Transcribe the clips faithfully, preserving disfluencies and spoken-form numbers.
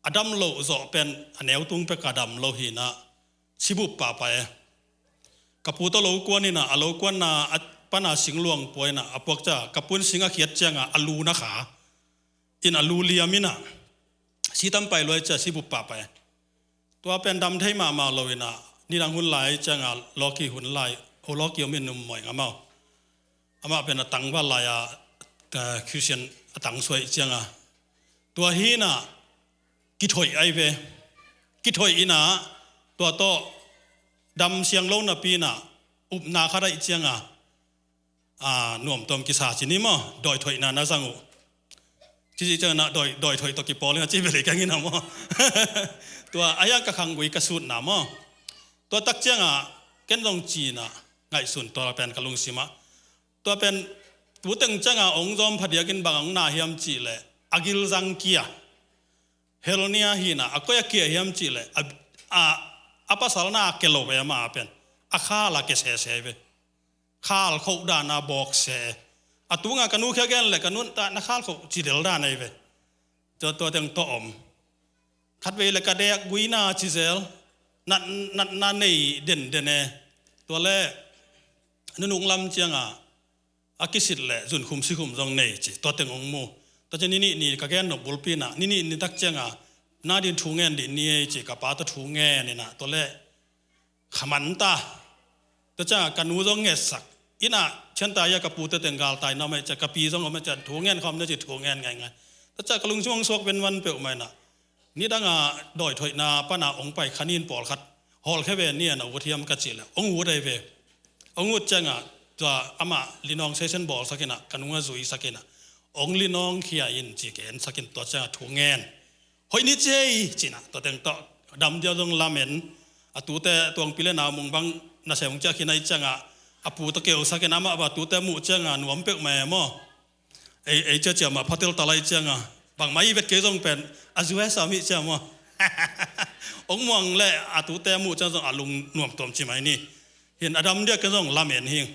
a dam loh zawh pen a neu tung pek a dam lo hi inah, sibup pahpah e. Ka pu tawh lo kuan inah, a lo kuanna a pana singluang pua inah, a puak ciang ka pu'n sing a khiat ciangah a lu na kha in, a lu liam inah si tam pai lua hi cia, sibup pahpah e. Tua pen dam thei mahmah lo inah, nidang hun lai ciangah, lawki hun lai, o lawki om in, um mawing amau. Amah pen a tangval lai-a, eh, Christian a tang suai ciangah, tua hi inah kithoih ai ve. Kithoih inah, tua tawh dam siang lo napi inah, upna khat aih ciangah, a, nuamtuam kisa ci ni maw, dawithoihna na zang uh. Cici ciangah dawi, dawithoih tawh kipawl inah ci bel hi keng inah maw. Tua a hiang ka khanggui ka sutna maw. Tua tak ciangah ken zong ci inah ngaihsun, tua pen ka lungsimah. Tua pen tu teng ciangah ong zawm phadiakin bang ong na hiam cihleh, a gilzang kia, hernia hi inah, a koi a kia hiam cihleh, a, a, a pasal na a ke lo ve, amah pen a khal a ke sese ve. Khal khoh dana bawk se. A tunga ka nu khia gen le ka nu'n ta na khal khoh ci del dan ai ve. Tua, tua teng tawh om. Khatvei le ka dek guina ci zel. Nat, natna nei denden e. Tua le nunung lam ciangah a kisit le zunkhum sikhum zong nei ci. Tua teng ong mu. Tua ciang ni nih ni ka gen nop bulpi inah, ni nih ni tak ciangah, na din thu ngen dih ni ei ci, ka pa tawh thu ngen inah, tua le kha man ta. Tua ciangah ka nu zong ngetsak inah, cianta ia ka pute teng galtai na om ei cia, ka pi zong om ei cia, thu ngen khawm na ci, thu ngen ngaingai. Tua ciang ka lungsim ong suak venvan peuhmah inah, nidangah dawithoihna pana ong pai kha nin pawlkhat hawlkhia ve ni, a na ut hiam ka cih le ong ut ai ve. Ong ut ciangah tua amah linawng sesen bawlsak inah, ka nungah zuisak inah, ong linawng khia in ci, ka ensak in, tua ciangah thu ngen. Hoih ni ci ei ci inah, tua teng tawh dam diau zong lamen. A tute tuangpi le nau mung bang nasem ong ciah khin ai ciangah, a pu tawh keusak in, amah bang a tute muh ciangah nuam peuhmah e maw. Ei, ei cia cia mah phatel talai ciangah, bangmah i vet kei zong pen a zuai sa mih cia maw. Ong muang le a tute muh ciang zong a lung nuamtuam ci mai ni. Hin a dam diak ken zong lamen hing.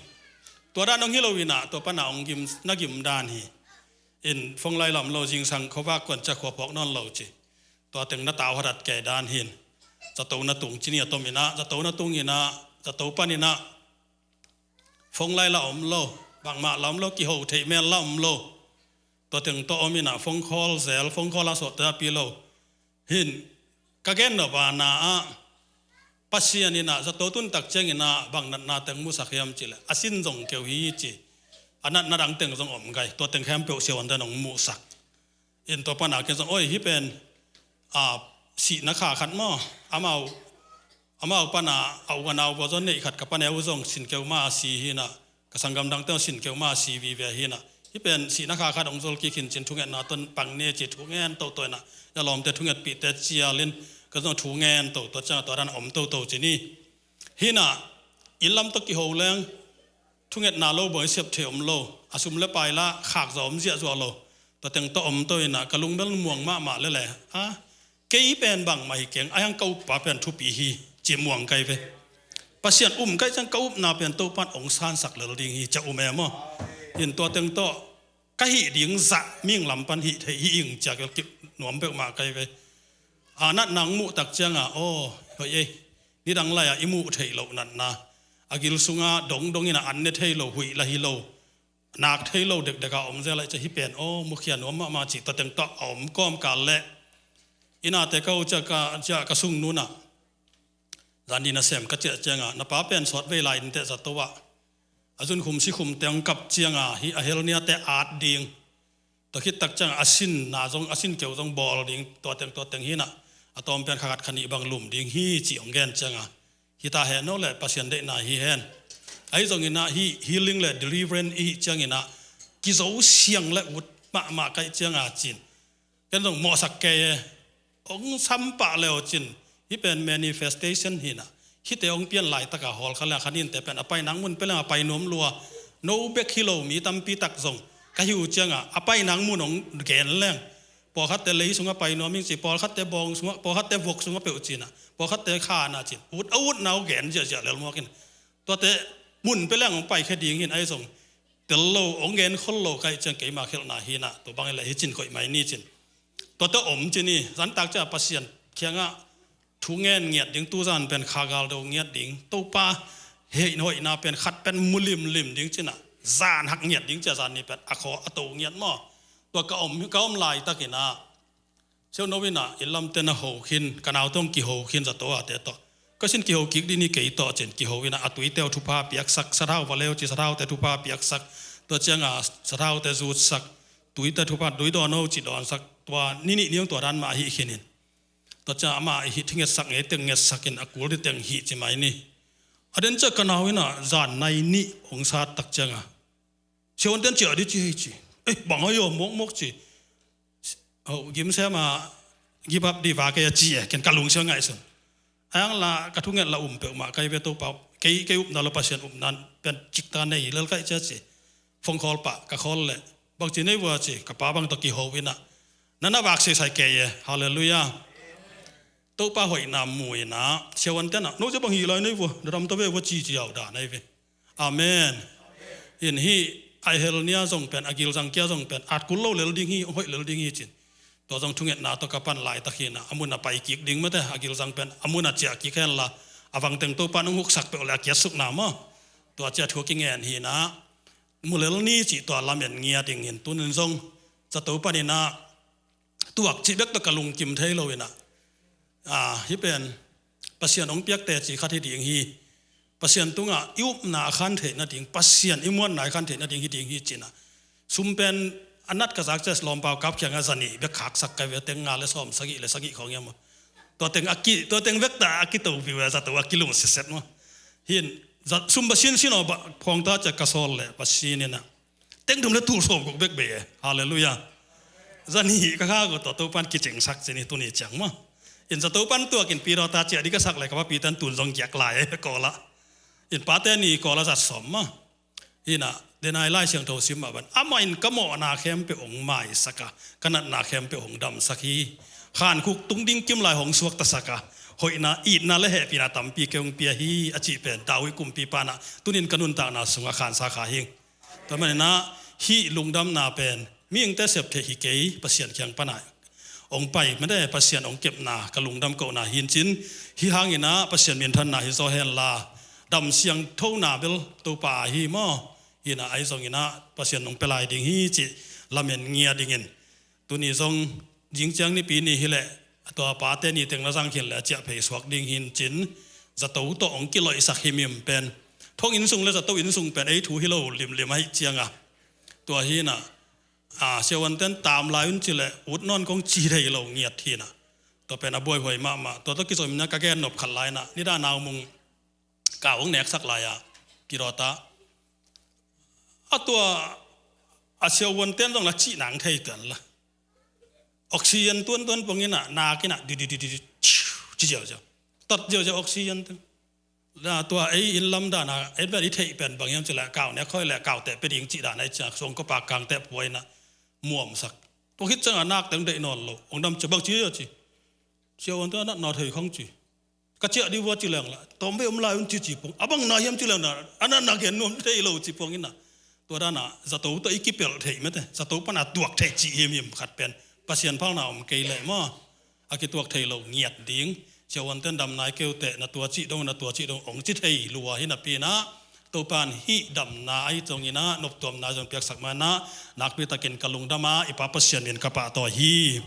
Tua dan ong hi lo inah, tua pana ong gim, na gim dan hi. In phone lai lam lo, zingsang khuavak kuan cia khua phawk nawn lo ci. Tua teng na tau hadat kei dan hin. Zato na tung ci ni, a tom inah, zato na tung inah, zato pan inah, phone lai la om lo, bangmah la om lo, kiho theih mel la om lo. Tua teng tawh om inah phone call zel, phone call a sawhte a pi lo. Hin ka gen nop a na ah, Pasian inah zato tun tak ciang inah bang natna teng musak hiam cihleh, a sin zong keu hi ci. A natna dang teng zong om gai, tua teng khempeuh siavuan ten ong musak. In tua pana ken zong, oi, hih pen, a, sihna kha khat maw, amau, amau pana a u a nau vua zong neih khat, ka paneu zong sin keu ma a si hi inah, ka sanggam dangte zong sin keu ma a si vive hi inah. Hih pen sihna kha khat ong zol kik hin cin, thungetna tawh pang ni ci, thungen toto inah, a lawmte thungetpihte cial in, ka zong thungen toto ciangah tua dan om toto ci ni. Hi inah, inn lam tawh kiho leng, thungetna lo buang i siap thei om lo, a sum le pai la khak zaw om ziahzuah lo. Tua teng tawh om to inah, ka lung bel muang mahmah lele. A, kei pen bangmah hi keng, a hiang ka uppa pen thupi hi, ci muang kai ve. Pasian um kai ciang ka upna pen Topan ong sansak lel ding hi, cia um e maw. In tua teng tawh ka hih ding zah ming lam pan hih theih hi ing, cia kel kip nuam peuhmah kai ve. A natna ong muh tak ciangah, aw, hoih ei. Nidang lai-ah i muh theih loh natna, a gil sungah dongdong inah an ne thei lo, huih la hi lo, nak thei lo dekdek a om zel lai cia, hih pen aw, mukhia nuam mahmah ci, tua teng tawh a om kawmkal leh, inah te ka u cia ka, cia ka sung nunah, zan ni nasem ka ciah ciangah, na pa pen sawt vei lai inteh zato ah, a zunkhum sikhum teng kap ciangah, hih a hernia te at ding. Tua khit tak ciangah a sin na zong, a sin keu zong bawl ding, tua teng, tua teng hi inah, a tawm pen kha khat kha nih bang lum ding hi ci ong gen ciangah, hi ta hen aw le, Pasian deihna hi hen. Ahi zong inah hih healing le deliverance i hih ciang inah, kizo siang le ut mahmah kai ciangah cin, ken zong mawhsak kei e. Ong sam pah le aw cin, hih pen manifestation hi inah, hihte ong pian laitak a hawlkha le kha ninte pen a pai nang mun pia leng a pai nuam lua. No bek hi lo, mi tampi tak zong ka hi uh ciangah, a pai nang mun ong gen leng, pawlkhatte lei sungah pai nuam ing ci, pawlkhatte bawng sungah, pawlkhatte vok sungah peuh ci inah, pawlkhatte kha inah cin, ut a utna uh gen ziahziah lelmuak in. Tuate mun pia leng ong paikhia ding hin, ahi zong tel lo, ong gen khol lo kai ciang, keima khelhna hi inah, tua bang hileh hi cin koih mai ni cin. Tua tawh om ci ni, zantak ciah Pasian kiangah thu ngen ngiat ding, tuzan pen khagal do ngiat ding, Topa hehna hoihna pen khat pen mu limlim ding cinah, zan hak ngiat ding ciah zan ni pen a khaw a to ngiat maw. Tua ka om, ka om laitakinah Siau no inah inn lamte na ho khin, ka naute hong kiho khin zato ate tawh. Ka sin kiho kik dih ni kei tawh cin kiho inah a tuite uh thupha piaksak, sathau va leu ci sathaute thupha piaksak, tua cianga sathaute zutsak, tuite thupha tui dawn o ci dawnsak, tua ni nih ni hong tua dan mah hih khinin. Tua cianga amah i hih thingetsak ngei teng ngetsakin a kul dih teng hih ci mai ni. A den ciah ka nau inah zan nai nih hong sat tak cianga Siavuanten ciah dih ci hei ci. Ei, bang ahi aw, mawkmawk ci. Ho gimsem a gibap dih va kei a ci e, ken ka lungsia ngaihsun. Ayangla ka thunget la um peuhmah kai ve Topa. Kei, kei upna lo Pasian upna pen cikta nei lel kaih cia ci. Phone call pah ka call leh, bang ci nei vua ci, ka pa bang tawh kiho inah, nana vak seisai kei e. Halleluiah. Topa hoihna mu inah Siavuanten ah, no cia bang hih lai nei vua, na dam ta ve vua ci ci au da nei ve. Amen. In hih a hel nia zong pen, a gilzang kia zong pen at kul lo lel ding hi, hoih lel ding hi cin. Tua zong thungetna tawh ka pan laitak hinah a mun a pai kik ding mate, a gilzang pen a mun a ciah kik henla, a vangteng Topa nong huksak peuh le a kiatsukna maw. Tua ciah thu a kingen hinah mu lel ni cih tua lamen ngia ding hin tunin zong zato paninah tuak cih bek tawh ka lungkim thei lo inah, a, hih pen Pasian hong piak teci khat hi ding hi. Pasian tungah i upna a khan theih nading, Pasian i muanna i khan theih nading hi ding hi cinah, sum pen a nat ka zak cia lawmpau kap khiangah zanih bek khaksak kai ve, teng nga le sawm sagih le sagih khawng ia maw. Tua teng a ki, tua teng vekta a kito piu e, zato a kilung siset maw. Hin sum ba sinsin aw ba phawngta cia ka sawl le Pasian inah teng thum le tul sawm guk bek bei e. Halleluiah. Zanih ka kha ko tua Topan kicingsak cini tuni ciang maw. In zato pan tuakin pidawta ciah dih ka sak le ka papi tan tun zong giak lai e, kawlah. In pate ni kawlah zat sawm maw. Hinah denai Lai Siangtho sim mah ban, amah in ka mawhna khempeuh hong maisak a, ka natna khempeuh hong damsak hi. Khankhuk tung ding kim lai hong suaktasak a, hoihna, itna le hehpihna tampi kei hong pia hi a cih pen David kumpipa inah tunin ka nuntakna sungah khansa kha hing. Tua maninah hih lungdamna pen mihingte sep theih hi kei, Pasian kiang panah hong pai mate, Pasian hong kepna ka lungdam kohna hincin, hih hanginah Pasian minthanna hi zaw henla, dam siangthona bel Topa ahi maw. Hinah ahi zonginah Pasian nong pia lai ding hi cih lamen ngia dingin, tuni zong zingciang nipi ni hileh a tua pate ni teng na zang khin le a ciah phei suak ding hincin, zato tawh hong kiloihsak himhim pen, thong innsung le zato innsung pen ei thu hi lo limlim ahi cianga, tua hinah, a, Siavuanten tam lai un ci le ut nawn kong ci thei lo ngiat hinah. Tua pen a buaihuai mahmah, tua tawh kizom inah ka gen nop khat lai inah, nidang naumung kau hong neksak lai-ah kidawta, a tua a Siavuanten zong la cih nang thei tuan la. Oxygen tuantuan pong inah nak inah di di di di di, ci ziauziau, tat ziauziau oxygen teng. Na tua ei inn lam dana ei pen i theih pen bang hiam ci le kau nek khoi le kau teh pe ding cih dana i ciang suang ko pak kang teh puai inah muamsak. Tua khit ciangah nak teng deih nawn lo, hong dam cia bang ci a ci. Siavuanten a natna thei khang ci. Ka ciah dih vua ci leng la, tawm ve om lai un ci ci pong. A bang na hiam ci leng na, a natna gen nuam thei lo ci pong inah. Tua dana zato tawh i kipelh theih mate, zato pana tuak theih cih himhim khat pen Pasian phalna om kei leh maw. A kituak thei lo ngiat ding. Siavuanten dam nai keu teh, na tua cih dong, na tua cih dong hong ci thei lua hi napi inah, Topan hih damna ahi zonginah noptuamna zong piaksak manah, nakpitakin ka lungdam a, i Pa Pasian min ka pahtawi hi.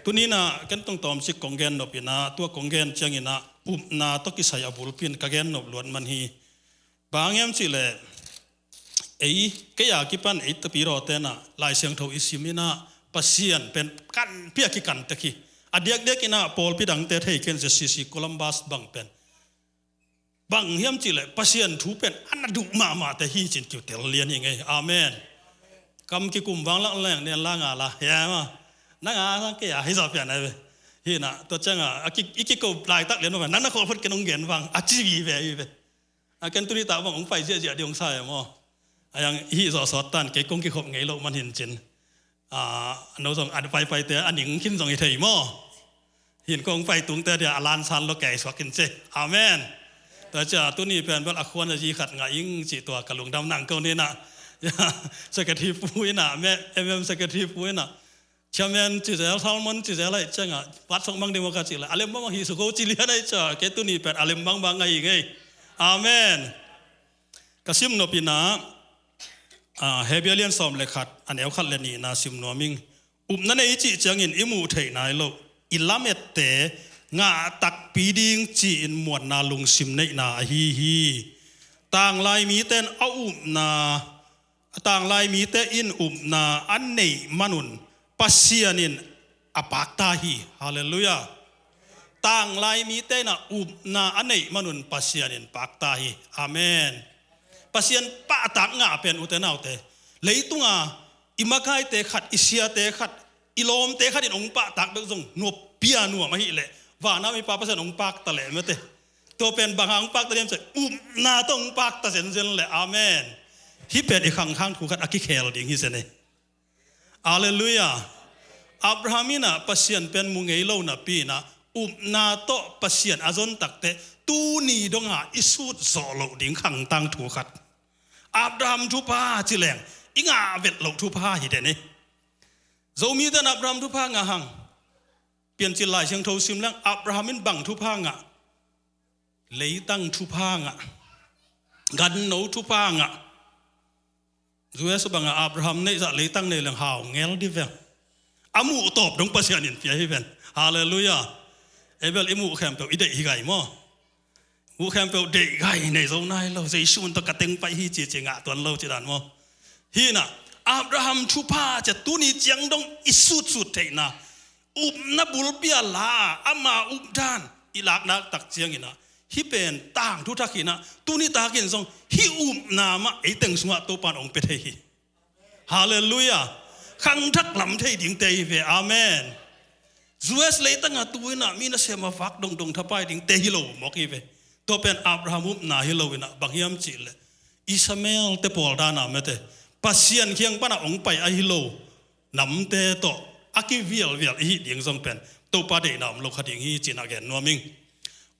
Tuninah ken tong tawmcik kong gen nop inah, tua kong gen cianginah upna tawh kisai a bulpi in ka gen nop luat man hi. Bang hang hiam cih leh, ei, kei a kipan ei tapidawte inah Lai Siangtho i sim inah Pasian pen kanpi a kikan tek hi. A diakdiak inah pawlpi dangte thei ken Z C C Columbus bang pen bang hiam cih leh Pasian thu pen a na duh mahmahte hi cin kiu tel lian hi ngei. Amen. Kam kikum vang lak leng nen la nga la hiam a, na nga sang kei a hi zaw pian ai ve. Hinah tua ciangah a ki, i kiko laitak lian mah nang na khawh phot ken hong gen vang a ci vive hi ve. A ken tuni tak bang hong pai ziahziah ding hong sa e maw. A yang i hih zawh sawt tan kei kong kikhop ngei loh man hincin, a, no zong a paipaite a ning khin zong hi thei maw. Hin kong pai tungte dia a lansan lo kei suak khin ce. Amen. Tua cia tuni pen bel a khuan a zi khat ngah ing cih tua ka lungdam nang ko ninah. Secretary pu inah, M M secretary pu inah, Chairman cizel, Salmon cizel aih ciangah, patsok mang ding maw ka cih le, a lem bangbang hi suk o ci lian aih ciangah, kei tuni pen a lem bangbang ahi ngei. Amen. Ka sim nop inah, ah, Hebru lian sawm le khat, a neu khat le nihna sim nuam ing. Upna nei cih ciangin i muh theih nai loh, i lamette ngah takpi ding ci-in muanna lungsim neihna ahi hi. Tanglai mite in a upna, tanglai mite in upna a neih manun Pasian in a pakta hi. Halleluiah. Tanglai mite in a upna a neih manun Pasian in pakta hi. Amen. Pasian pahtak ngah pen, ute naute, leitunga i makaite khat, i siate khat, i lawmte khat in hong pahtak bek zong nuam pia nuam ahih leh, vana mipa Pasian hong pakta leh mate. Tua pen bang hang hong pakta diam cih leh, upna tawh hong pakta zenzen leh. Amen. Hih pen i khangkhang thu khat a kikhel ding hi zen e. Halleluiah. Abraham inah Pasian pen mu ngei lo napi inah, upna tawh Pasian a zon takteh tuni donga i sut zawh loh ding khangtang thu khat. Abraham thupha ci leng, i ngah vet loh thupha hi den hi. Zomite in Abraham thupha ngah hang. Piancil Lai Siangtho sim leng, Abraham in bang thupha ngah? Leitang thupha ngah. Ganno thupha ngah. U S bangah Abraham neih zah leitang nei leng hau ngel di veng. A muh tawp dong Pasian in pia hi ven. Halleluiah. Ei bel i muh khempeuh i deih hi gai maw? Muh khempeuh deih gai nei zo nai lo. Jesu tawh ka teng pai hi ci ci ngah tuan lo ci dan maw? Hi inah, Abraham thupha ci-a tuni ciang dong i sutsut theihna, upna bulpi a la, ama updan i laknak tak ciang inah, hih pen tangthu thak hi inah, tuni takin zong hih upna mah ei teng sungah Topa in hong pia thei hi. Halleluiah. Khangthak lam thei dingte hi ve. Amen. U S leitangah tu inah mi nasem a vak dongdong thapai dingte hi lo mawk hi ve. Tua pen Abraham upna hi lo inah, bang hiam cih leh, Ishmael te pawl dana mate, Pasian kiang pana hong pai ahi lo namte tawh a kivialvial i hih ding zong pen Topa deihna om lo kha ding hi ci-in a gen nuam ing.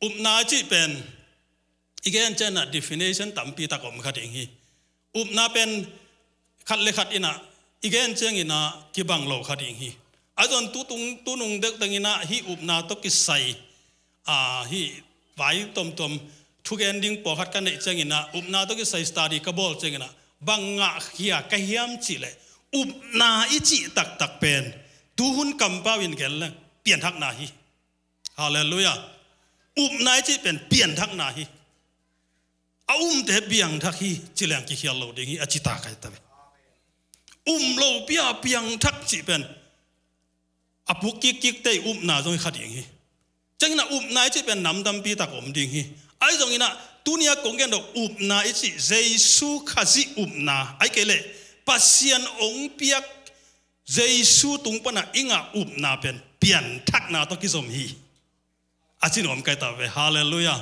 Upna i cih pen i gen ciangin ah definition tampi tak om kha ding hi. Upna pen khat le khat inah i gen ciangin ah kibang lo kha ding hi. Ahi zong tutung, tunung deuh teng inah hih upna tawh kisai, a, hih vai tuamtuam thugen ding pawlkhat ka neih ciangin ah, upna tawh kisai study ka bawl ciangin ah, bang ngahkhia ka hiam cih leh, upna i cih taktak pen tuhun kampau in gen leng pianthakna hi. Halleluiah. Upna i cih pen pianthakna hi. A umte piangthak hi ci leng kikhial lo ding hi, a ci ta kai ta ve. Um lopi a piangthak cih pen a puk kikkikte i upna zong hi kha ding hi. Ciangin ah upna i cih pen nam tampi tak om ding hi. Ahi zongin ah tuni a kong gen lo upna i cih Jesu Khazih upna, ahih kei leh Pasian hong piak Jesu tung pana i ngah upna pen pianthakna tawh kizom hi. A ci nuam kai ta ve. Halleluiah.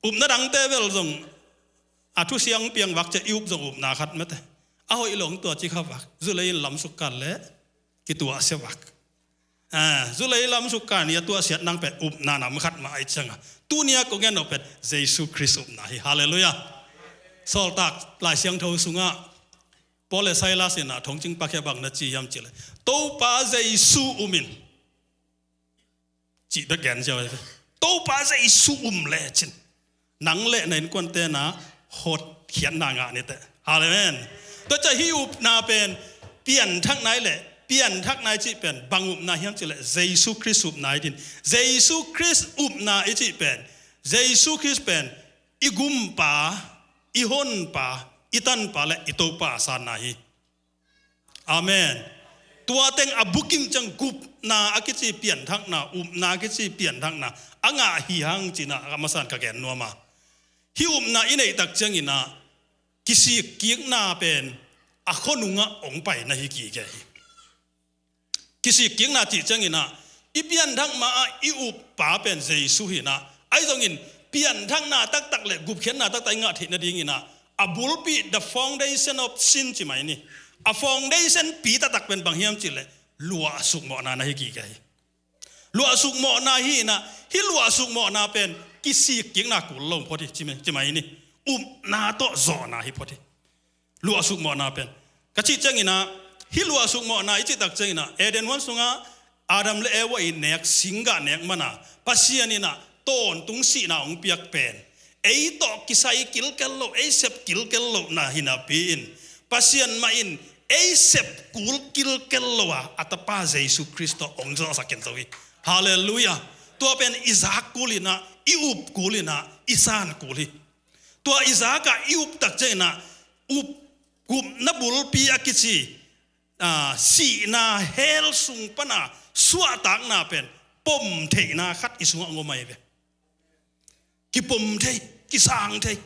Upna dangte bel zong a thusiang piang vak ciah i up zong upna khat mate. A hoih lo hong tua ci kha vak. Zulei in lamsuk kan leh kituahsia vak. Ah, zulei lamsuk kan i a tuahsiat nang pen upna nam khat mah ahi ciangah, tuni a kong gen lo pen Jesu Khrist upna hi. Halleluiah. Sawltak Lai Siangtho sungah Paul le Silas in ah thongcing pakhia bang na ci hiam cih leh, Topa Jesu um in, cih bek gen ziau hi ve. Topa Jesu um lecin nang le na innkuante na hotkhiatna ngah ni teh. Amen. Tua ciah hih upna pen pianthakna hi leh, pianthakna i cih pen bang upna hiam cih leh Jesu Khrist upna hi ding. Jesu Khrist upna i cih pen, Jesu Khrist pen i gumpa, i honpa, i tanpa le i Topa a sanna hi. Amen. Tua teng a bukim ciang gupna a kici pianthakna, upna a kici pianthakna a ngah hi hang ci-in ah a masa-in ka gen nuam a. Hih upna i neih tak ciangin ah kisikkikna pen a khuanungah hong pai na hi kik hi. Kisikkikna cih ciangin ah i pianthak ma-ah i uppa pen Jesu hi-in ah, ahi zongin pianthakna taktak le gupkhiatna taktak i ngah theih nadingin ah a bulpi, the foundation of sin ci mai ni. A foundation pi taktak pen bang hiam cih leh luahsuk mawhna na hi kik hi. Luahsuk mawhna hi-in ah, hih luahsuk mawhna pen kisikkikna kul lo phot hi ci mai, ci mai ni. Upna tawh zawhna hi phot hi. Luahsuk mawhna pen ka cih ciangin ah, Hih luahsuk mawhna i cih tak ciangin ah Eden huan sungah Adam le Eva i nek, singgah nek man a Pasian in ah tawntung sihna hong piak pen ei tawh kisai kilkel lo, ei sep kilkel lohna hi napi in Pasian mah in ei sep kul kilkel lo a, a tapa Jesu Khrist tawh hong zawhsak khin zo hi. Halleluiah. Tua pen i zak kul in ah, i up kul in ah, i san kul hi. Tua i zak a i up tak ciangin ah up, upna bulpi a kici, ah, sihna hell sung pan a suahtakna pen pom theihna khat i sungah hong om ahi ve. Kipom thei, kisang thei.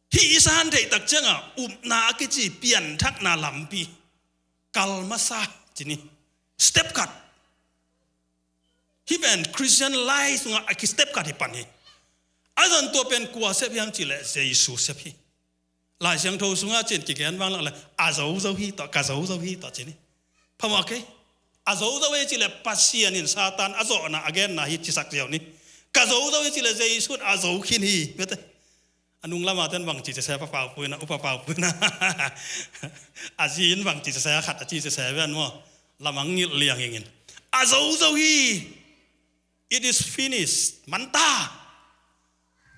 Hih i san theih tak ciangah upna a kici pianthakna lampi kal masa ci ni. Step khat. Hih pen Christian life sungah a ki step khat hi pan hi. A zan tua pen kua sep hiam cih leh Jesu sep hi. Lai Siangtho sungah cin kigen vang lak le a zozo hi tawh, ka zozo hi tawh ci ni. Phamawh kei. A zozo hi cih leh Pasian in Satan a zawhna a genna hi cisak ziau ni. Ka zozo hi cih leh Jesu in a zo khin hi. Mete. A nung lama ten bang ci cise pa pau puina, upa pau puina. A zi in bang ci cise a khat a ci cise ven maw. Lamang ngilh liang ingin. A zozo hi. It is finished. Manta.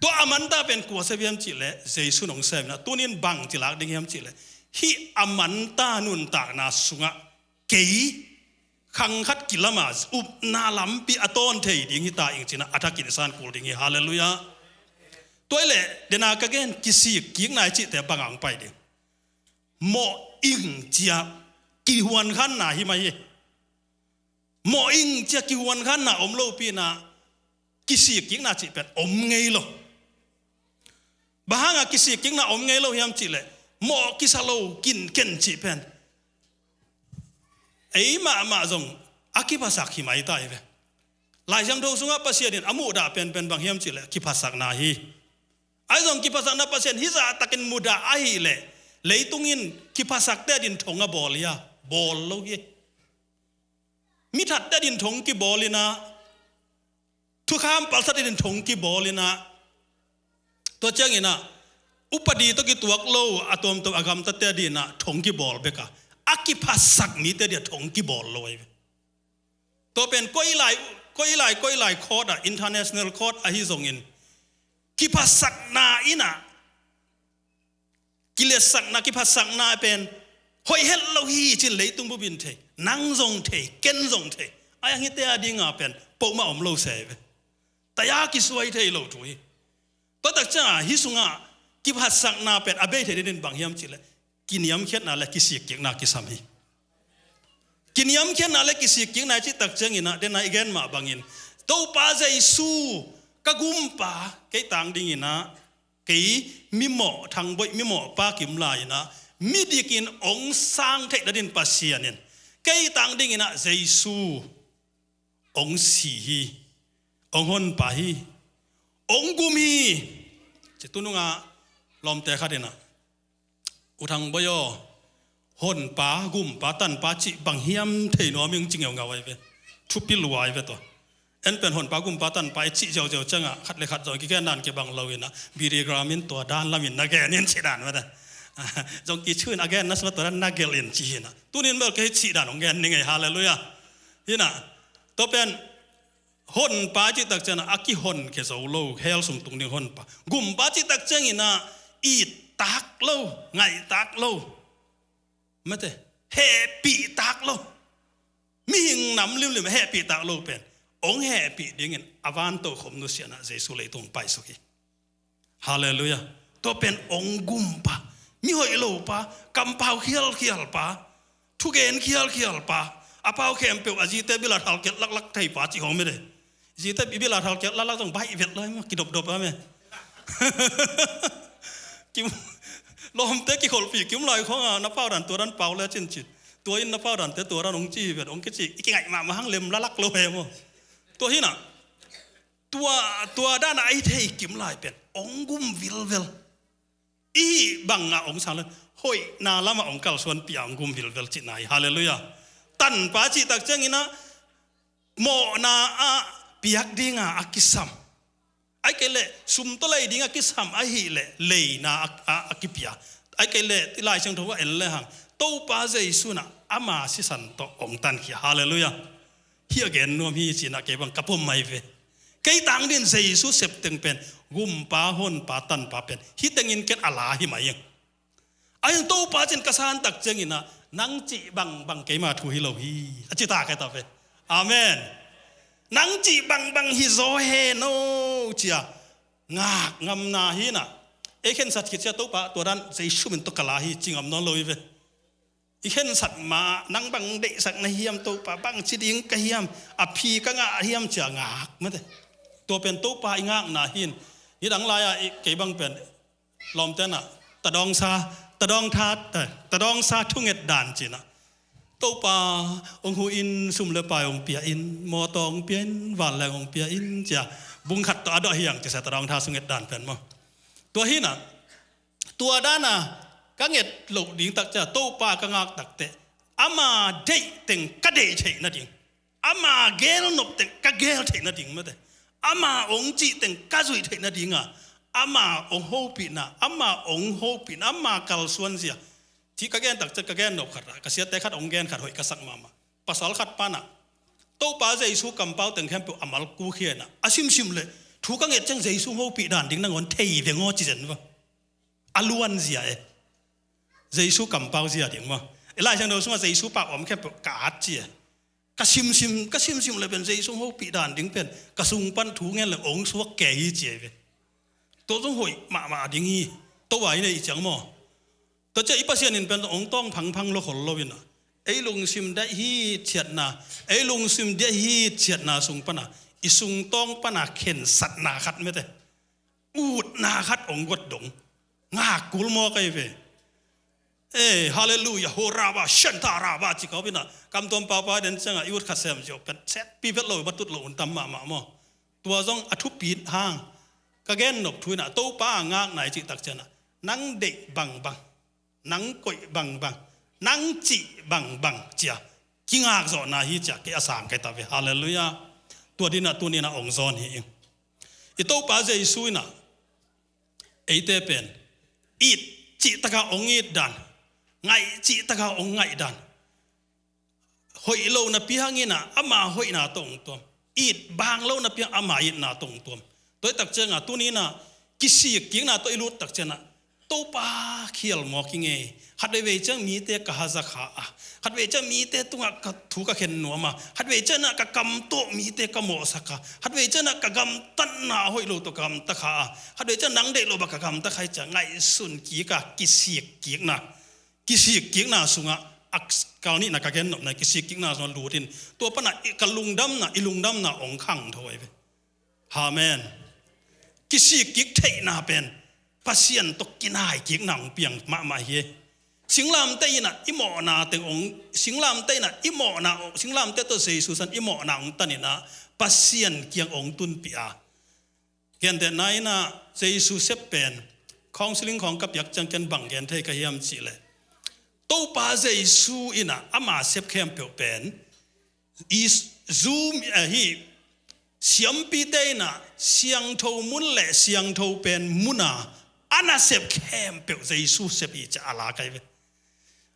Tua a manta pen kua sep hiam cih leh Jesu in hong sep na. Tunin bang ci lak ding hiam cih leh hih a manta nuntakna sungah kei khang khat kilam a upna lampi a tawn thei ding hi ta ing ci-in a thakin san kul ding hi. Halleluiah. Tua i leh dena ka gen kisik kikna i cihte bang a hong pai ding. Mawh ing cia kihuan khanna hi mai hi. Mawh ing cia kihuan khanna om lopi in ah kisik kikna cih pen om ngei lo. Bang hang a kisik kikna om ngei lo hiam cih leh mawh kisa lo kin ken cih pen ei mahmah zong a kiphasak hi mai ta hi ve. Lai Siangtho sungah Pasian in a muhdah penpen bang hiam cih leh kiphasakna hi. Ahi zong kiphasakna Pasian hih zah takin mudah ahih leh leitung in kiphasakte adin thong a bawl hi a, bawl lo hi. Mi thatte adin thong kibawl in ah, thukham palsat adin thong kibawl in ah, tua ciangin ah upadi tawh kituak lo a tuamtuam a gamtate adin ah thong kibawl bek a, a kiphasak mite adin ah thong kibawl lo ahi ve. Tua pen koilai, koilai, koilai court ah, international court ahi zongin kiphasakna in ah, kiletsakna, kiphasakna pen hoih het lo hi ci-in leitung bup in thei, nang zong thei, ken zong thei. Ahi hang hihte ading a pen pohmah om lo se ve. Taya kisuai thei lo thu hi. Tua tak ciangah hih sungah kiphasakna pen a bei thei dingin bang hiam cih leh kiniamkhiatna le kisik kikna kisam hi. Kiniamkhiatna le kisik kikna i cih tak ciangin ah, dena i gen mah bangin Topa Jesu ka gumpa, kei tang dingin ah, kei mimawh, Thangboih mimawh pa kim lai in ah midik in hong sang theih nadin Pasian in kei tang dingin ah Jesu hong si hi, hong honpa hi, hong gum hi. Ci tu nungah lawmte khat in ah, U Thangboih aw, honpa, gumpa, tanpa cih bang hiam thei nuam ing ci ngeungau ahi ve. Thupi lua ahi ve tua. En pen honpa, gumpa, tanpa i cih ziauziau ciangah khat le khat zong kigen dan kibang lo in ah Billy Graham in tua dan lam in na gen in cih dan mate. Zong kicu in a gen na sua tua dan na gelh in ci hi in ah. Tunin bel kei cih dan hong gen ning ei, halleluiah. Hi in ah. Tua pen honpa cih tak ciangin ah a kihonkhia zo lo, hell sung tung ding honpa. Gumpa cih tak ciangin ah ittak lo, ngaihtak lo. Mate, hehpihtak lo. Mihing nam limlim hehpihtak lo pen hong hehpih dingin a van tokhom nusia in ah Jesu leitung paisuk hi. Halleluiah. Tua pen hong gumpa, mi hoih lopa, kampau khialkhialpa, thugen khialkhialpa, a pau khempeuh a zite bilat halkhiat laklak theipa cih hong mede. Zite bilat halkhiat laklak zong baih vet lai maw, kidopdop a me. Kim, lawmte kikholhpih kim lai khong a, na pau dan tua dan pau le cincin. Tua in na pau dante tua dan hong ci vet, hong kici, i kingaih mahmah hang lem lalak lo he maw. Tua hi in ah. Tua, tua dan a i thei kim lai pen hong gum vilvel. I hih bangah hong sang le hoihna lamah hong kalsuanpih a hong gum vilvel cihna hi. Halleluiah. Tanpa cih tak ciangin ah mawhna ah piak dinga a kisam. Ahih kei leh sum tawh lei dinga kisam ahih leh leina a, a, a kipia. Ahih kei leh Lai Siangtho ah en le hang Topa Jesu in ah ama sisan tawh hong tankhia. Halleluiah. Hih a gen nuam hi ci-in ah kei bang ka pom mai ve. Kei tang dingin Jesu sep teng pen gumpa, honpa, tanpa pen hih tengin ken a la hi mai ing. Ahi zongin Topa cin ka san tak ciangin ah, nang cih bangbang keima thu hi lo hi, a ci ta ka hi ta ve. Amen. Nang cih bangbang hi zaw hen aw ci-a ngak ngamna hi in ah, ei khensat khit ciang Topa tua dan Jesu min tawh ka la hi ci ngam nawn lo hi ve. I khensat ma nang bang deihsak na hiam, Topa bang ci ding ka hiam, a phi ka ngah hiam ci-a ngak mate. Tua pen Topa i ngakna hi in, nidang lai-a i, kei bang pen lawmte in ah tadawngsa, tadawngtha, eh, tadawngsa thunget dan ci-in ah, Topa hong huh in, sum le pai hong pia in, mawtaw hong pia in, vanleng hong pia in ci-a bung khat tawh a dawh hi hang ci-a tadawngtha thunget dan pen maw. Tua hi in ah, tua dan a ka nget loh ding tak ciang Topa ka ngak tak teh, ama deih teng ka deih theih nading, ama gel nop teng ka gel theih nading mate, ama hong cih teng ka zuih theih nading a, ama hong hopihna, ama hong hopihna, ama kalsuanzia. Cih ka gen tak ciang ka gen nop khat ah, ka siate khat hong gen khat hoih ka sak mahmah. Pasal khat pan ah Topa Jesu kampau teng khempeuh a malkukhia in ah, a simsim leh thu ka nget ciang Jesu hong hopih dan ding nangawn thei veng aw ci zen va. A luanzia e. Jesu kampau zia ding maw. I Lai Siangtho sungah Jesu pau a om khempeuh ka at ci e. Ka simsim, ka simsim leh pen Jesu hong hopih dan ding pen ka sung pan thu ngen leh hong suak kei hi ci e ve. Tua zong hoih mahmah ding hi. Topa i neih ciang maw. Tua ciang i Pasian in pen hong tawng phangphang lo khol lo in ah, ei lungsim deih hithiatna, ei lungsim deih hithiatna sung pan ah, i sungtawng pan ah khensatna khat mate, utna khat hong guat dong. Ngak kul mawk ahi ve. Eh, halleluiah, ho raba, shanta raba ci kawm in ah, kam tuam papa den ciang ah i ut khat sem ziau pen setpi vet lo, va tut lo un tam mahmah maw. Tua zong a thupi hang, ka gen nop thu in ah, Topa a ngakna i cih tak ciang ah, nang deih bangbang, nang koih bangbang, nang cih bangbang ci-a kingak zawhna hi ci-a kei a sang ka hi ta ve. Halleluiah. Tua ding in ah tuni in ah hong zawn hi ing. I Topa Jesu in ah eite pen it cih tak a hong it dan, ngaih cih tak a hong ngaih dan, hoih lo napi hangin ah ama hoihna tawh hong tuam, it bang lo napi hang ama itna tawh hong tuam. Tua hi tak ciang ah tuni in ah kisik kikna tawh i lut tak ciang ah, Topa, khial mawk ing e. Khat veivei ciang mite ka haza kha a, khat vei ciang mite tungah ka thu ka khen nuam a, khat vei ciang ah ka kam tawh mite ka mawhsak a, khat vei ciang ah ka gamtatna a hoih lo tawh ka gamta kha a, khat vei ciang nang deih lo bang ka gamta kha hi ci-a ngaihsun kik a, kisik kikna, kisik kikna sungah, a kal nihna ka gen nopna, kisik kikna sungah lut in, tua pan ah i, ka lungdamna, i lungdamna hong khangtho ahi ve. Amen. Kisik kik theihna pen Pasian tawh kinai kikna hong piang mahmah hi. Singlamteh in ah i mawhna teng hong, singlamteh in ah i mawhna, singlamteh tawh Jesu san i mawhna hong tan in ah Pasian kiang hong tunpih a, gentehna in ah Jesu sep pen, counseling khawng ka piak ciang ken bang gen thei ka hiam cih leh, Topa Jesu in ah ama sep khempeuh pen i zu, eh, hih siampite in ah siangtho mun le siangtho pen mun a a nasep khempeuh Jesu sep hi ci-a a la ka hi ve.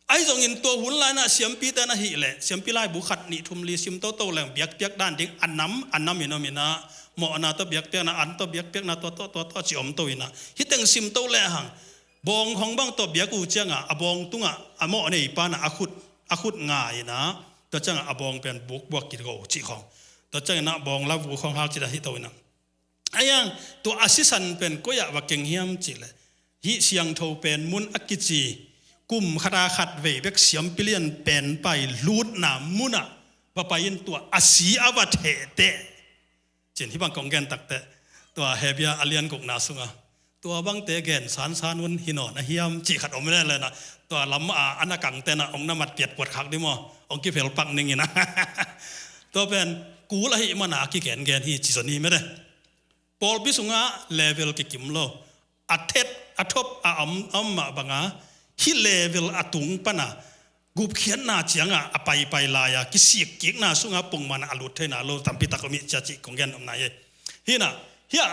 Ahi zongin tua hun lai-in ah siampite na hih leh, siampi laibu khat nih thum li sim toto leng biakpiak dan ding a nam, a nam in om in ah, mawhna tawh biakpiakna, an tawh biakpiakna, tua tawh, tua tawh ci om to in ah, hih teng sim to lehang, bawng hong bang tawh biak uh ciang ah, a bawng tungah a mawh neipa in ah a khut, a khut nga in ah, tua ciang ah a bawng pen bukbuak kigo cih khawng, tua ciang in ah bawng la vuk khawng hal cih dah hi to in ah. Ahi zong tua a sisan pen koi ah va keng hiam cih leh, hih siangtho pen mun a kici, kum khat a khat vei bek siampi lian pen pai lutna mun ah va pai in, tua a si a va thehteh. Cin hih bang kong gen tak teh, tua Hebru a lian gukna sungah, tua bangte gen sansan un hi nawn a hiam cih khat om lel in ah, tua lam a, a na kangte in ah hong na mat piat puat khak ding maw, hong kiphel pak ning in ah. Tua pen kul ahih man a kigengen hi ci zong hi mete. Pawlpi sungah level kikim lo, a thet a thop a om, a om mah bang a, hih level a tung pan a gupkhiatna ciang a, a paipai lai a, kisik kikna sungah pongman a lut theihna lo tampi tak om hi ci-a cih kong gen om nai hi. Hi in ah, hih a,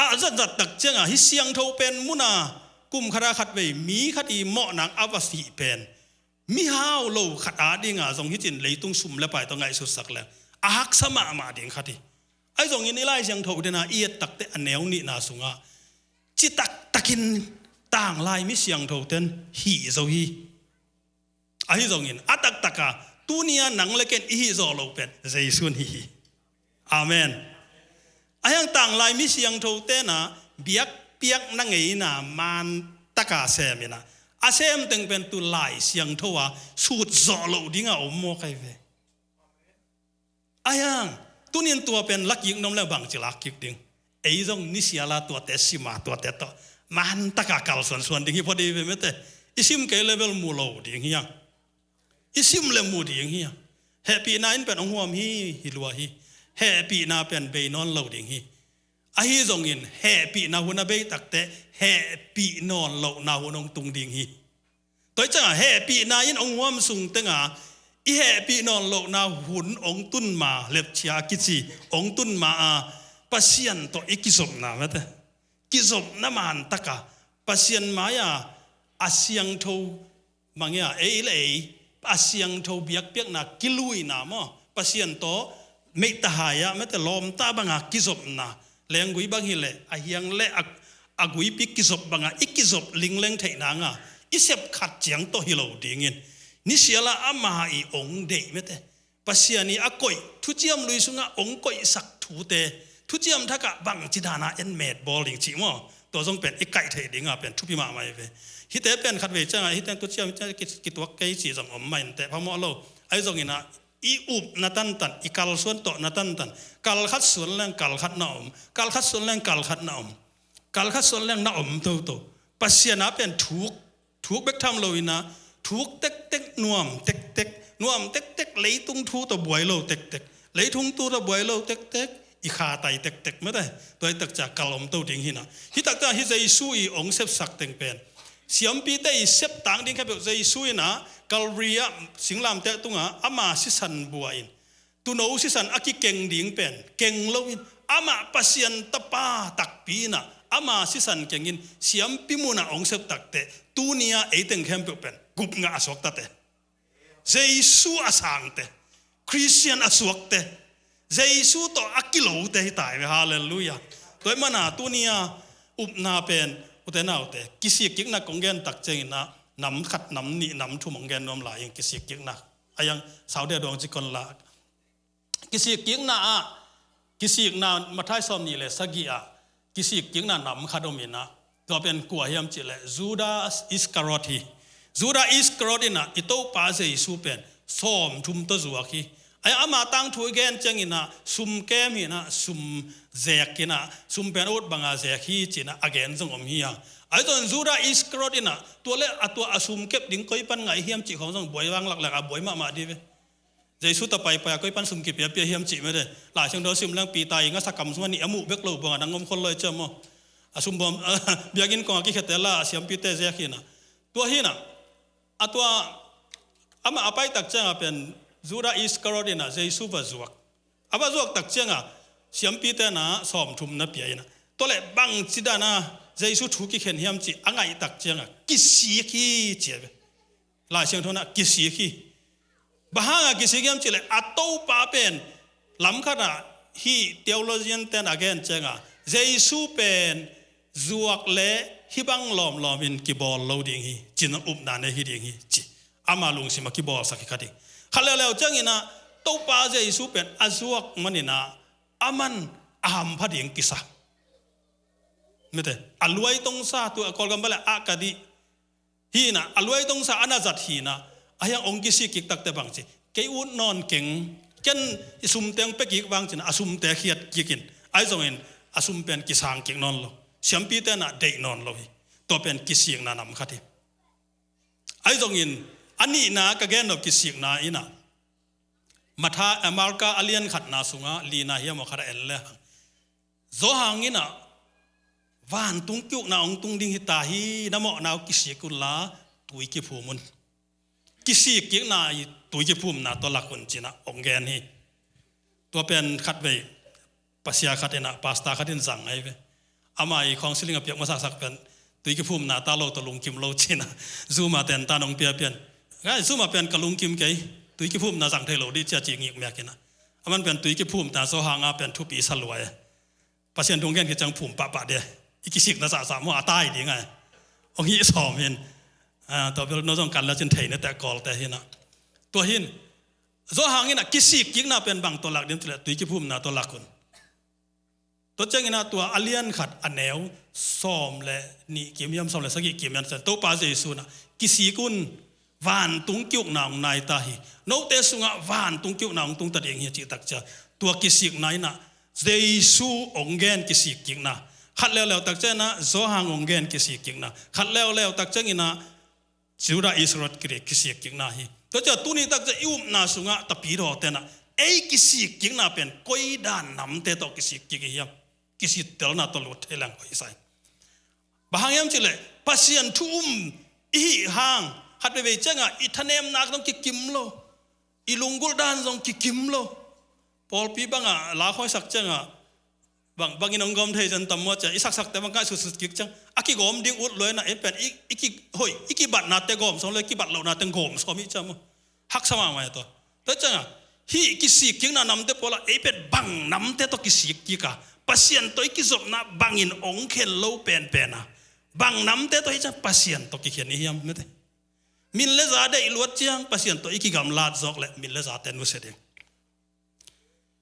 a zatzat tak ciang a, hih siangtho pen mun a kum khat a khat vei mi khat i mawhna a va sih pen mihau lo khat adinga zong hicin leitung sum le pai tawh ngaihsutsak leng a haksa mahmah ding khat hi. Ahi zongin i Lai Siangtho dena i et takteh a neu nihna sungah citaktakin tanglai mi siangthoten hih zo hi. Ahi zongin a taktaka tunia nang le ken i hih zawh loh pen Jesu in hih hi. Amen. Ahi hang tanglai mi siangtho tena biakpiakna ngeina man taka seminah a sem teng pen tu Lai Siangtho a sut zawh loh dinga om maw kai ve. Ahi hang tunin tua pen lakik nom le bangci lakkik ding. Ei zong nisiala tuate sima tuate tawh man taka kalsuansuan ding hi phot hi ve mete. I sim kei level mu lo ding hi hang. I sim le mu ding hi hang. Hehpihna in pen hong huam hi, hi lua hi. Hehpihna pen bei nawn lo ding hi. Ahi zongin hehpihna hun a bei takteh hehpih nawn lohna hun hong tung ding hi. Tua hi ciangah hehpihna in hong huam sung tenga i hehpih nawn lohna hun hong tun ma, lepcia a kici hong tun ma a Pasian tawh i kizopna mete. Kizopna man taka Pasian mai-a a siangtho mangia ei le ei a siangtho biakpiakna kiluina maw, Pasian tawh meitahai-ah mete lawmta banga kizopna lenggui bang hileh a hiang le a, a guipi kizop banga i kizop lingleng theih nanga i sep khat ciang tawh hi lo dingin nisiala ama i ong deih mete. Pasian i a koih thuciam lui sungah ong koihsak thute thuciam thakah bangci dana en met bawl ding cih maw? Tua zong pen i kaih theih dinga pen thupi mahmah hi ve. Hite pen khat vei ciangah hite thuciam hite kituak kei cih zong om mah inteh phamawh lo. Ahi zonginah i upna tantan, i kalsuan tawhna tantan, kalkhat suan leng kalkhat na om, kalkhat suan leng kalkhat na om, kalkhat suan leng na om toto. Pasian a pen thuk, thuk bek tham loinah thuk tektek, nuam tektek, nuam tektek, leitung thu tawh buai lo tektek, leitung thu tawh buai lo tektek, i khatai tektek mete. Tua hi takcia kal om to ding hinah. Hi takcia hi Jesu i ong sepsak teng pen siampite i septang ding khempeuh Jesu inah Calvary ah singlamteh tungah ama sisan bua in tuuno sisan a kikeng ding pen keng loin amah Pasian Tapa takpi inah ama sisan kengin siampi munah ong sep takteh tunia eiteng khempeuh pen gupngah a suaktate, Jesu a sangte, Khristian a suakte, Jesu tawh a kilote hi tai ve. Halleluiah. Tua hi mana tunia upna pen ute naute kisikkikna kong gen tak cianginah nam khat nam nih nam thum ong gen nuam lai in kisikkikna a yang saudia duang cikon la. Kisikkikna ah, kisikna Matthai sawm nih le sagih ah kisikkikna nam khat om inah tua pen kua hiam cihleh Judas Iskariot hi. Judas Iskariot inah i Topa Jesu pen sawm thum tawh zuak hi. Ai ama tangthu i gen cianginah sum kem hinah sum zek inah sum pen ut banga zek hi cinah a gen zong om hi a. Ai zong Judas Iskariot inah tua le a tua a sum kep ding koi pan ngai hiam cih khawng zong buai vang laklak a buai mahmah dih ve. Jesu ta paipai a koi pan sum kipiapia hiam cih mete. Lai Siangtho sim leng Peter i ngasa kam sung a nih a muh bek lo buang a dang om khol loi ciam maw? A sum bawm biakinn kong a kikhete la a siampite zek hinah. Tua hinah a tua amah a pai tak cianga pen Judas Iskariot inah Jesu va zuak. A va zuak tak cianga siampite na sawm thum na pia inah tua le bangci dana Jesu thu kikhen hiam cih a ngaih tak cianga kisik hi cia ve. Lai Siangtho nah kisik hi. Bang hanga kisik hiam cihleh a Topa pen lamkhatah hih theologian ten a gen cianga Jesu pen zuak le hih bang lawmlawmin kibawl lo ding hi, cin upna nei hi ding hi ci. Ama lungsim a kibawlsak hi kha ding. Khat leuleu cianginah Topa Jesu pen a zuak maninah a man a hampha ding kisa. Mete a luai tongsa tu a Kawlgam bale a ka dih hinah a luai tongsa a na zat hinah a hiang ong kisik kik takte bangci kei ut nawn keng ken i sumte ong pia kik vang cinah a sumte khiat kikin ai zongin a sum pen kisang kik nawn lo. Siampite nah deih nawn lo hi. Tua pen kisikna nam khat hi. Ai zongin a nihna ka gen lo kisikna inah Matha, eh, Marka a lian khatna sungah lina hiam aw khat a en le hang Johan inah vantung kiukna ong tung ding hita hi, na mawhna uh kisik unla tui kiphum un. Kisikkikna i tui kiphumna tua lak un cinah ong gen hi. Tua pen khat vei pasia khat inah pasta khat in zang ai ve. Ama i khawng siling a piak masasak pen tui kiphumna ta lo tawh lungkim lo cinah zuma ten ta nong pia pian Ngai, sum a pen ka lungkim kei. Tui kiphumna zang thei lo dih cia ci ngik miak inah. Aman pen tui kiphumna Johan a pen thupi sa lua e. Pasian thu hong gen khit ciang phum pahpah dih. I kisikna zahzah maw a tai ding ai. Hong hih sawm hin. Ah, tua bel no zong kan la cin thei na teh kawlte hinah. Tua hin. Johan inah kisik kikna pen bang tawh lak ding cileh tui kiphumna tawh lak un. Tua ciangin ah tua a lian khat a neu sawm le nih kim hiam, sawm le sagih kim hiam, Topa Jesu inah kisik un, vantung ki-ukna hong nai ta hi. Note sungah vantung ki-ukna hong tung ta ding hi cih tak cia. Tua kisikna inah Jesu hong gen kisik kikna. Khat leuleu tak ciangin ah Johan hong gen kisik kikna. Khat leuleu tak ciangin ah Judah Iskariot ki-, kisik kikna hi. Tua cia tuni tak cia i upna sungah tapidawte inah ei kisik kikna pen koi dan namte tawh kisik kik i hiam? Kisittelna tawh lut thei leng hoih sa hi. Bang hang hiam cihleh Pasian thu um i hih hang khat veivei ciangah i thanemna zong kikim lo. I lunggulh dan zong kikim lo. Pawlpi bangah la khawisak ciangah bang, bangin hong gawm thei zen tam maw cia, i saksakte bang kai sutsut kik ciang a kigawm ding ut lua inah ei pen i, i ki, hoih, i kibatnate gawm sawm lo, i kibat lohnate gawm sawm i cia maw. Haksa mahmah e tua. Tua ciangah hih kisik kikna namte pawlah ei pen bang namte tawh kisik kik a, Pasian tawh i kizopna bangin hong khen lo penpen a, bang namte tawh hi ciang Pasian tawh kikhen i hiam mete? Min le za deih luat ciang Pasian tawh i kigamlat zawk leh min le zate nusia ding.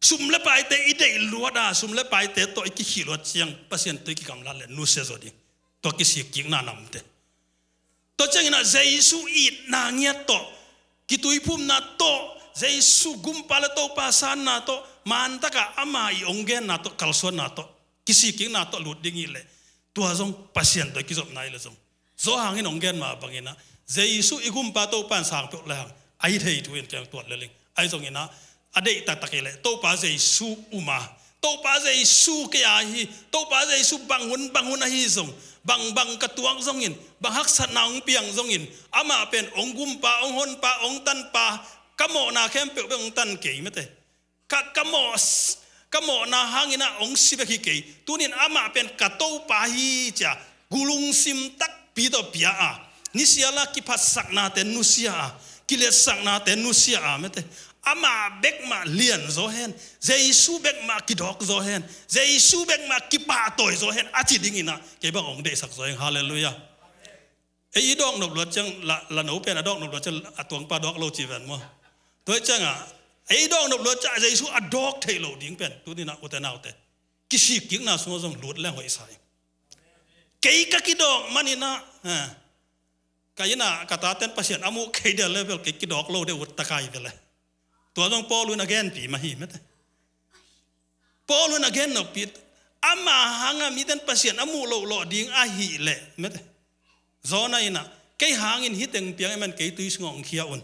Sum le paite i deih luat a, sum le paite tawh i kikhih luat ciang Pasian tawh i kigamlat leh nusia zaw ding. Tua kisik kikna namte. Tua ciangin ah Jesu itna ngiat tawh, kituiphumna tawh, Jesu gumpa le Topa sanna tawh, mantakah ama i hong genna tawh, kalsuanna tawh, kisik kikna tawh lut ding i leh, tua zong Pasian tawh i kizopna i leh zong Johan in hong gen mah bangin ah Jesu i gumpa Topa in sang peuh le hang a hi thei thu in keng tuat le ling. Ahi zongin ah a deih taktak i leh Topa Jesu um a, Topa Jesu kei a hi, Topa Jesu bang hun bang hun ahi zong, bang bang ka tuak zongin, bang haksatna hong piang zongin, amah pen hong gumpa, hong honpa, hong tanpa, ka mawhna khempeuh bek hong tan kei mete. Ka, ka mawh, ka mawhna hangin ah hong si bek hi kei. Tunin amah pen ka Topa hi cia gulungsim takpi tawh pia a, nisiala kiphatsaknate nusia a, kiletsaknate nusia a mete. Amah bekmah lian zaw hen, Jesu bekmah kidawk zaw hen, Jesu bekmah kipahtawi zaw hen a ci dingin ah kei bang hong deihsak zaw heng. Halleluiah. Ei i dawk nop luat ciang la, la no pen a dawk nop luat ciang a tuangpa dawk lo ci ven maw? Tua hi ciangah ei dawk nop luat ciang Jesu a dawk theih loh ding pen tuninah ute naute kisik kikna sungah zong lut leng hoih sa hi. Kei ka kidawk maninah, eh, ka innah ka taten Pasian a muh kei dia level kei kidawk lo dia ut takai vele. Tua zong Paul in a genpi mah hi mete. Paul in a gen noppi, ama hanga miten Pasian a muh loh lawh ding ahih leh mete. Jonah innah kei hangin hih teng piang i man kei tui sungah hong khia un.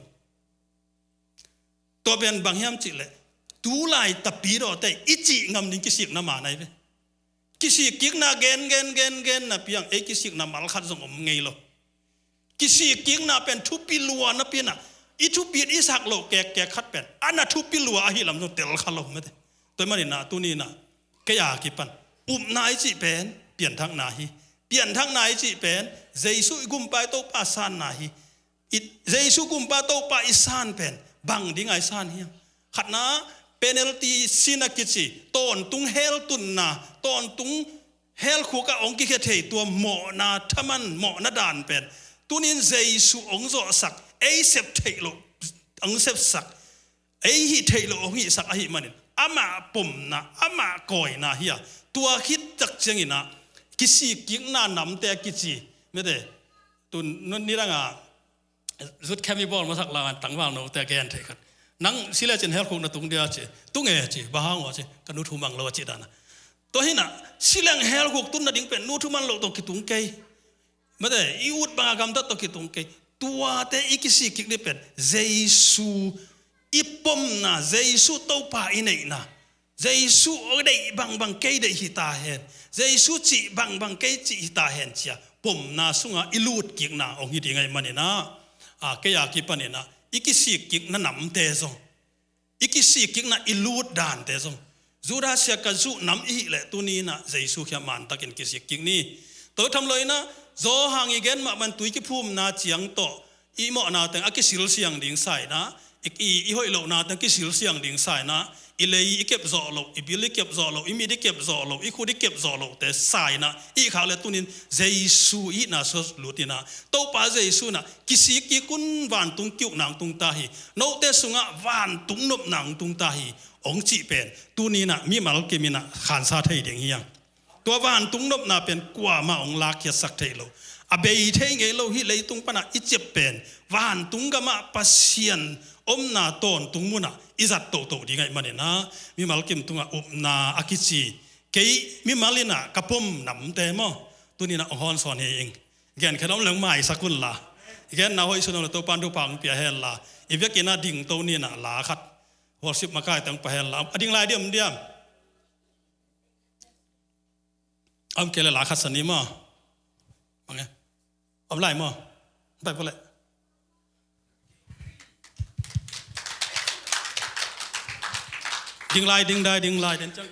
Tua pen bang hiam cihleh tulai tapidawte i cih ngam ding kisikna man ahi ve. Kisik kikna gen gen gen gen napi ang ei kisikna malkhat zong om ngei lo. Kisik kikna pen thupi lua napi inah i thupi i sak loh kekkek khat pen a na thupi lua ahi lam zong tel kha lo mete. Tua maninah tuninah kei a kipan upna i cih pen pianthakna hi. Pianthakna i cih pen Jesu i gumpa i Topa sanna hi. I, Jesu gumpa Topa i san pen bang dinga i san hiam? Khatna, penalty sin a kici, tawntung hell tunna, tawntung hell khukah hong kikhia thei tua mawhna thaman mawhna dan pen tunin Jesu hong zawhsak, ei sep theih loh hong sepsak, ei hih theih loh hong hihsak ahih manin amah pomna, amah kawina hi a, tua khit tak cianginah kisik kikna namte a kici mete. Tun nidangah zut khemi bawl masak la tangval note a gen thei khat. Nang si lecin hell khuk na tung dia ci. Tung e ci, bang hang aw ci, ka nu thu mang lo a ci dana. Tua hinah si leng hell khuk tun nading pen nu thu mang lo tawh kitung kei. Mate, i ut banga gamtat tawh kitung kei. Tuate i kisik kik dih pen Jesu i pomna, Jesu Topa i neihna. Jesu aw deih bangbang kei deih hi ta hen. Jesu cih bangbang kei cih hi ta hen cia pomna sunga i lut kikna hong hi ding ahih maninah, a, kei a kipaninah i kisik kikna namte zong, i kisik kikna i lut dante zong, Judas sia ka zuh nam i hih leh tuni inah Jesu khia mantakin kisik kik ni. Tua tham lo inah Johan i gen mah ban tui kiphumna ciang tawh i mawhna teng a kisil siang ding sa inah, i, i, i hoih lohna teng kisil siang ding sa inah, i lei i kep zawh loh, i bil i kep zawh loh, i mit i kep zawh loh, i khut i kep zawh lohte sa inah i khak le tunin Jesu itna sua lut inah, Topa Jesu inah kisik kik un, vantung ki-ukna hong tung ta hi. Note sungah vantung nopna hong tung ta hi, hong cih pen tuni inah mimal kim inah khansa thei ding hi hang. Tua vantung nopna pen kuamah hong lakkhiatsak thei lo. A bei thei ngei lo hih leitung panah i ciap pen vantung gamah Pasian omna tawntung munah i zat tohtoh ding ahih maninah, mimal kim tungah upna a kici, kei mimal inah ka pom namte maw, tuninah hong hawnsawn hi ing. Genkhen om leng maisak unla, genna hoih sun om le Topan thupha hong pia henla, i vekinah dingto ninah la khat worship makaite hong pia henla. A ding lai diamdiam? Om kei le la khat sa ni maw? Om lai maw? Pai pule. Ding lai, ding lai, ding lai, den ciang.